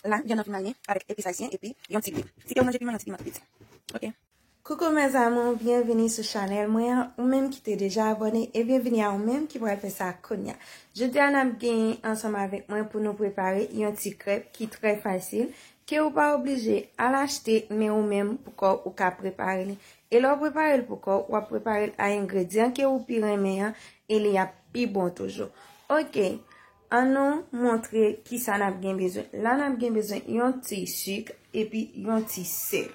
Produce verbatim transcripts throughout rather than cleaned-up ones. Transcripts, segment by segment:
La, vyann nan fin marine avèk epis ayisyen epi yon ti lwil. Si ke w manje piman, yon ti piman tou piti. Ok. Coucou mes amours, byenvini sou chanèl mwen an. Ou menm ki te deja abòne, e byenvini a ou menm ki pral fè sa kounye a. Jodi a, n ap genyen ansanm avèk mwen pou nou prepare yon ti krèp ki trè fasil, ke ou pa oblije al achte, men ou menm pou kò w ou ka prepare li. E lè w prepare l pou kò w, w ap prepare l a engredyan ke ou pi renmen an, e li ap pi bon toujou. Ok, ann nou montre kisa n ap gen bezwen. La, n ap gen bezwen yon ti sik epi yon ti sèl.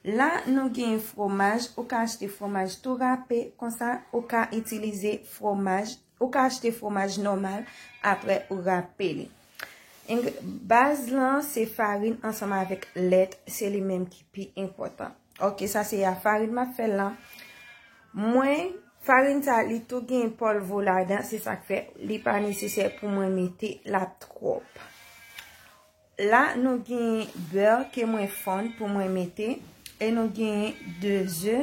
La, nou gen fwomaj, ou ka achte fwomaj tou rape, konsa ou ka itilize fwomaj, ou ka achte fwomaj nòmal, apre ou rape li. Eng-, baz lan se farin ansanm avèk lèt, se li menm ki pi enpòtan. Ok, sa se a farin m ap fè l lan. Mwen, farin sa, li tou gen pòlvo ladan, se sa k fè li pa nesesè pou mwen mete l ap twòp. La, nou gen bè ke mwen fonn pou mwen mete, e nou gen de ze,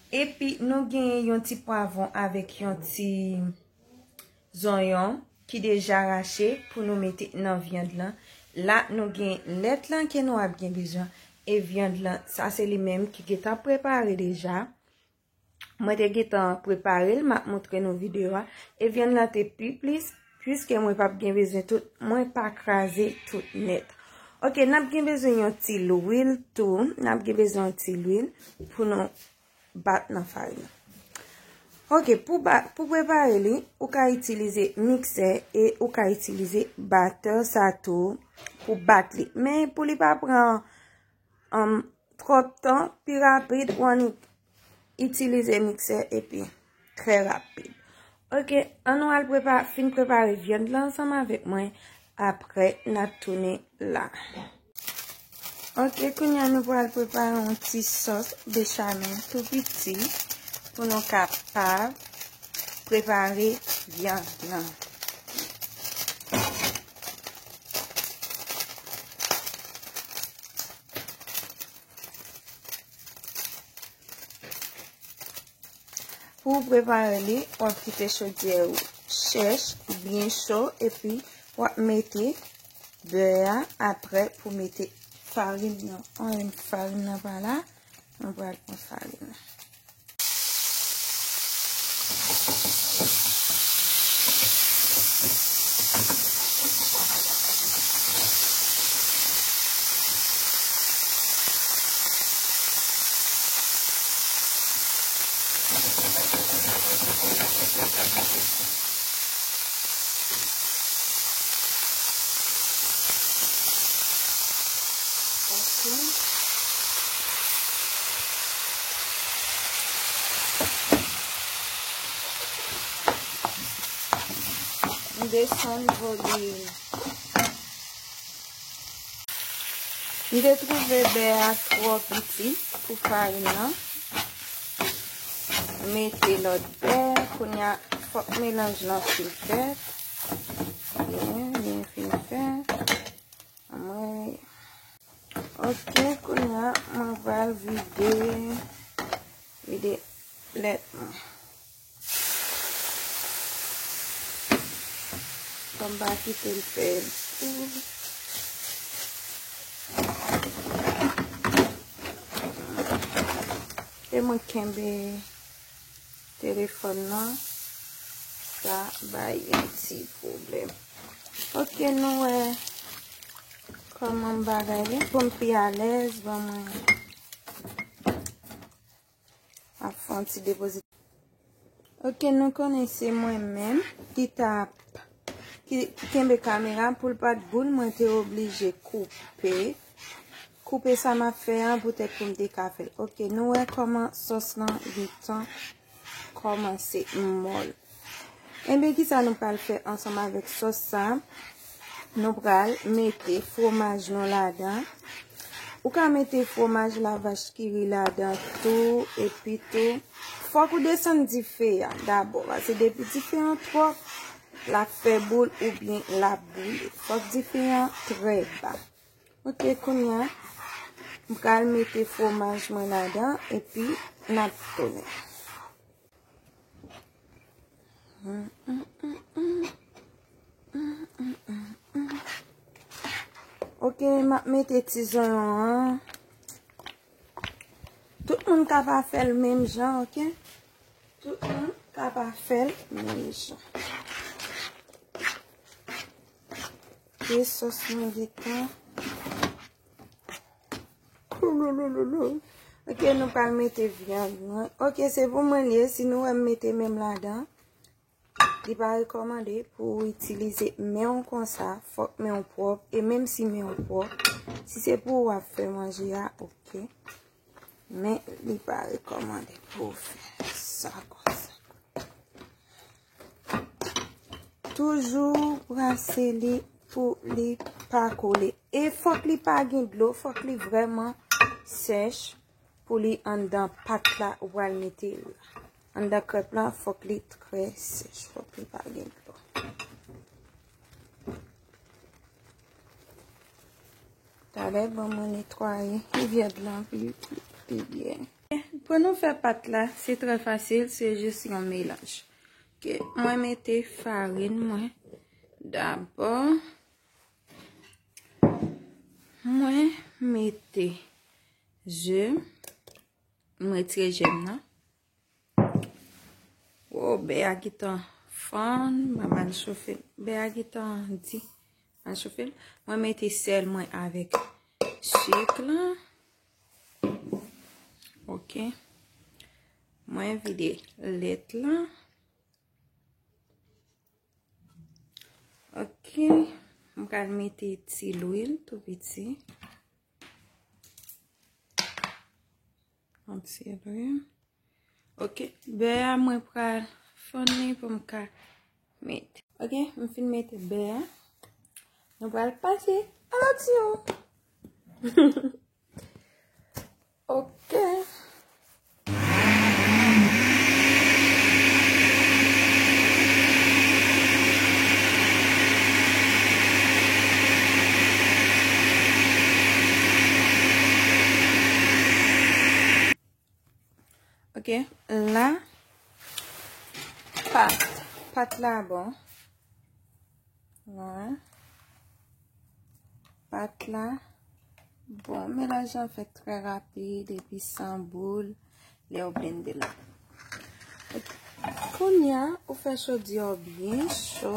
epi nou gen yon ti pwavwon avèk yon ti zonyon ki deja rache pou nou mete nan vyann lan. La, nou gen lèt lan ke nou ap gen bezwen, e vyann lan, sa se li menm ki gentan prepare deja. Mwen te gentan prepare l, m ap montre nou videyo a. E vyann lan te pi plis, piske mwen p ap gen bezwen tout, mwen pa kraze tout nèt. Ok, n ap gen bezwen yon ti lwil tou. N ap gen bezwen yon ti lwil pou nou bat nan farin. Ok, pou bat, pou prepare li, ou ka itilize miksè e ou ka itilize batè sa tou pou bat li. Men pou li pa pran, um, twòp tan, pi rapid, ou annik itilize miksè epi trè rapid. Ok, ann nou al prepa-, fin prepare vyann lan ansanm avèk mwen, apre n ap tounen la. Ok, kounye a nou pral prepare yon ti sòs bechamel tou piti pou nou kapab prepare vyann lan. Pou w prepare li, w ap kite chodyè ou chèch, byen cho, epi w ap mete bè a, apre pou mete farin nan. An, farin nan pa la, mwen pral pran farin nan. Ok. M desann volim. M te twouve bè a twò piti pou farin nan. Mete lòt bè. Kounye a, fòk melanj lan fin fèt. Byen, byen fin fèt. Anmwey. Ok, kounye a, mwen pral vide, vide lèt mwen. Fò m pa kite l fè l tou. E mwen kenbe telefòn nan, sa bay yon ti pwoblèm. Ok, nou wè kòman m bagay li, pou m pi alèz, ban mwen ap fè yon ti depoze. Ok, nou konnen se mwen menm ki t ap, ki kenbe kamera pou l pa t boule, mwen te oblije koupe. Koupe sa m ap fè an poutèt pou m te ka fè l. Ok, nou wè kòman sòs lan gentan kòmanse mòl. Enben, kisa nou pral fè ansanm avèk sòs sa? Nou pral mete fwomaj nou ladan. Ou ka mete fwomaj lavach kiri ladan tou, epi tou, fòk ou desann dife a dabò, paske depi dife an twò, l ap fè boul oubyen l ap boule. Fòk dife an trè ba. Ok, kounye a, m pral mete fwomaj mwen ladan, epi n ap tounen. Mm, mm, mm, mm. Mm, mm, mm, mm. Ok, m ap mete ti zonyon an. Tout moun ka pa fè l menm jan, ok? Tout moun ka pa fè l menm jan. Ok, sòs mwen gentan. Kouloulouloulou. Ok, nou pral mete vyann mwen. Ok, se pou mwen li ye. Si nou wè m mete men m ladan, li pa rekòmande pou w itilize men w konsa. Fòk men w pwòp. E menm si men w pwòp, si se pou w ap fè manje a, ok. Men li pa rekòmande pou w fè sa konsa. Toujou brase li pou li pa kole. E fòk li pa gen dlo, fòk li vrèman sèch pou li anndan pat la ou pral mete l la. Anndan krèp la, fòk li trè sèch, fòk li pa gen dlo. Talè, ban mwen netwaye vyann lan pi, pi, pi byen. Pou nou fè pat la, se trè fasil, se jis yon melanj. Ok, mwen mete farin mwen dabò. Mwen mete ze, mwen retire jèm nan. Oh, bè a gentan fann, mwen al chofe l. Bè a gentan di, mwen al chofe l. Mwen mete sèl mwen avèk sik lan. Ok. Mwen vide lèt lan. Ok. Mwen pral mete ti lwil tou piti. Yon ti lwil. Ok, bè a mwen pral fann li pou m ka mete. Ok, m fin mete bè a. Nou pral pase a laksyon. Ok. Ok, la, pat, pat la bon. Wè. Pat la, bon, melanj lan fèt trè rapid epi san boul lè w blende l. Kounye a, ou fè chodyè w byen cho.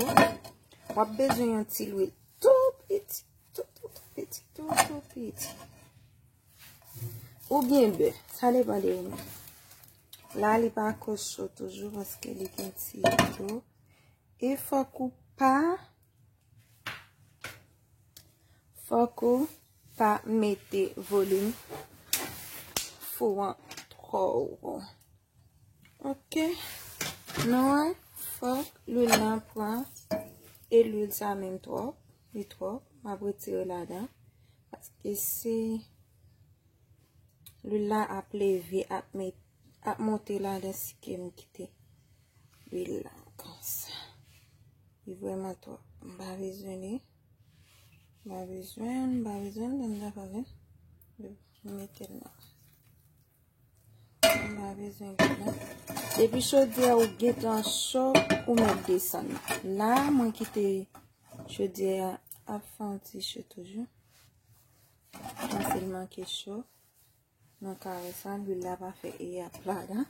W ap bezwen yon ti lwil tou piti, tou, tou, tou piti, tou, tou piti. Oubyen bè, sa depann de ou menm. La, li pa ko cho toujou paske li gen ti dlo. E fòk ou pa, fòk ou pa mete volim fou an twò wo. Ok. Nou wè, fòk lwil lan pran, e lwil sa menm twòp, li twòp, m ap retire ladan. Paske si lwil la ap leve, ap met, ap monte ladan si ke m kite lwil la konsa. Li vrèman twòp. M pa bezwen li. M pa bezwen, m pa bezwen, m pa bezwen. M mete l nan. M pa bezwen li non. Depi chodyè ou gentan cho, ou mèt desann. La, mwen kite chodyè a ap fè yon ti cho toujou. Panse l manke cho. Nou ka wè sa, lwil la pa fè eyap ladan.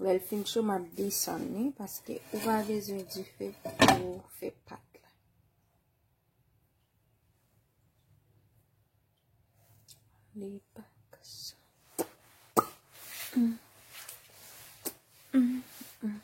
Lè l fin cho, m ap desann li, paske ou pa bezwen dife pou fè pat la. Li pa ka sa. Mm. Mm, mm.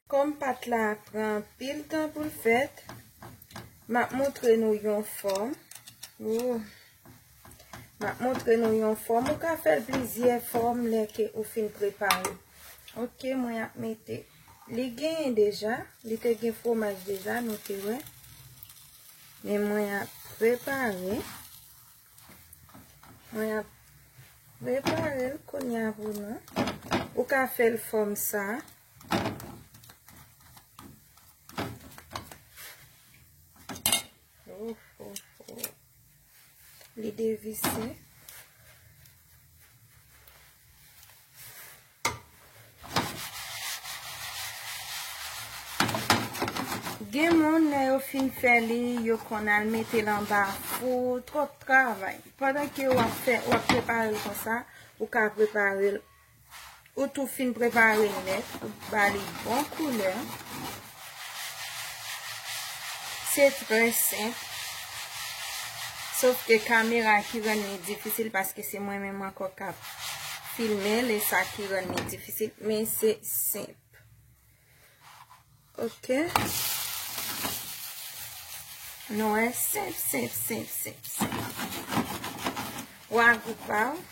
Kòm pat la pran anpil tan pou l fèt, m ap montre nou yon fòm. Ou. M ap montre nou yon fòm. Ou ka fè l plizyè fòm lè ke ou fin prepare. Ok, mwen ap mete. Li genyen deja. Li te gen fwomaj deja, nou te wè. Men mwen ap prepare. Mwen ap prepare l kounye a pou nou. Ou ka fè l fòm sa. Oh, oh, oh. Li devise. Gen moun, lè yo fin fè li, yo konn al mete l anba fou, twòp travay. Pandan ke w ap fè, w ap prepare l konsa, ou ka prepare l. Ou tou fin prepare l nèt, ou ba li bon koulè. Se trè senp. Sof ke kamera ki rann li difisil paske se mwen menm ankò k ap filme l, e sa ki rann li difisil, men se senp. Ok. Nou wè, senp, senp, senp, senp, senp. Wa gou pa w.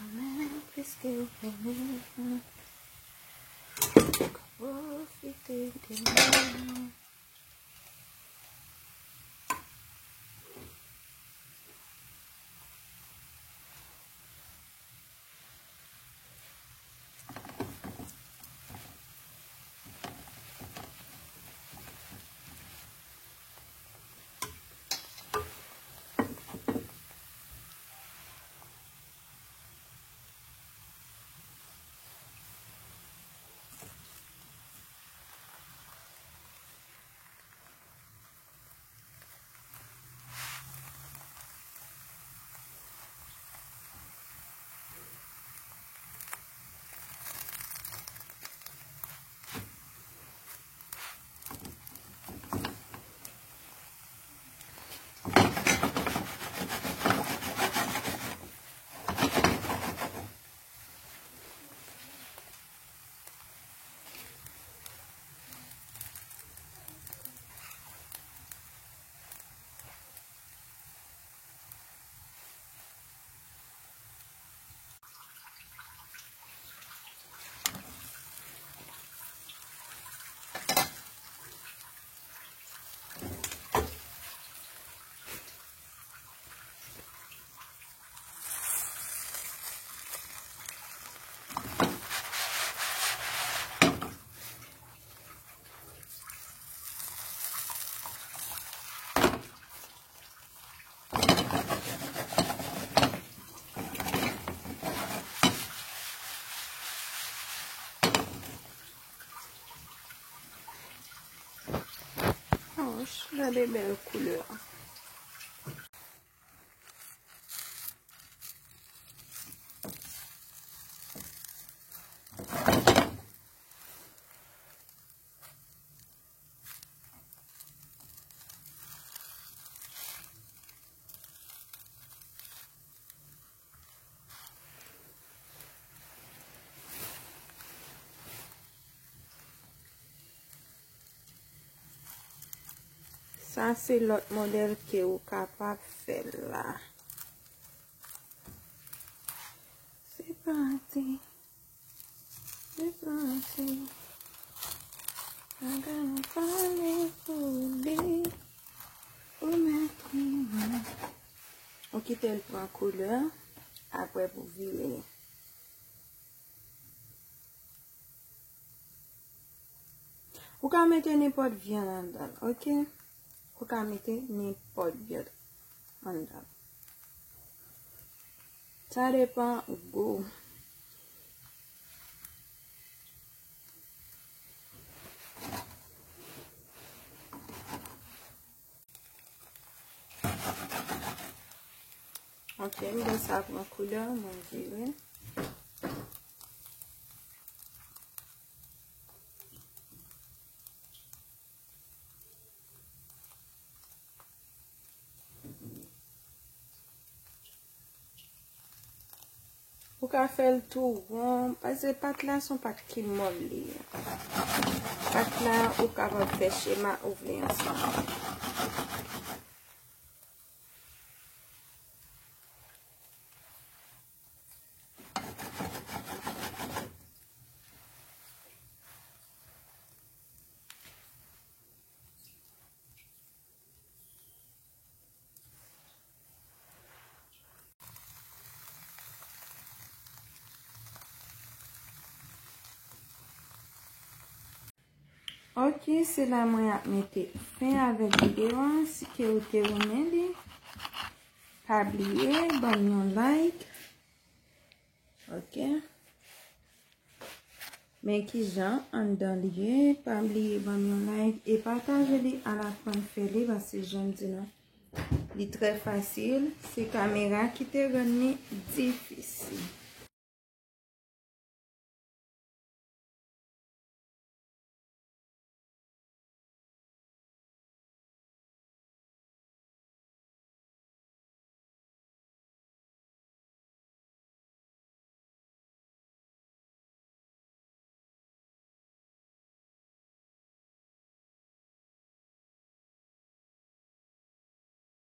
Amèn, piske ou renmen mwen, pwofite de mwen. Gade bèl koulè. Sa se lòt modèl ke ou kapab fè la. Se pati. Se pati. Bagay mwen pale pou li. Ou mèt ri mwen. Ou kite l pran koulè. apre pou vire li. Ou ka mete nenpòt vyann anndan l, oke? Ou ka mete nenpòt vyann anndan l. Sa depann gou. Ok, m lè sa pran koulè, mwen vire. Ou ka fè l tou won, paske pat la se yon pat ki mòl li ye. Pat la, ou kapab fè chema ou vle ansanm. Ok, se la mwen ap mete fen avèk videyo a. Si ke ou te renmen li, pa bliye ban m yon like. Ok. Men kijan anndan li ye, pa bliye ban m yon like e pataje li al aprann fè li, paske jan m di nou, li trè fasil, se kamera ki te rann li difisil.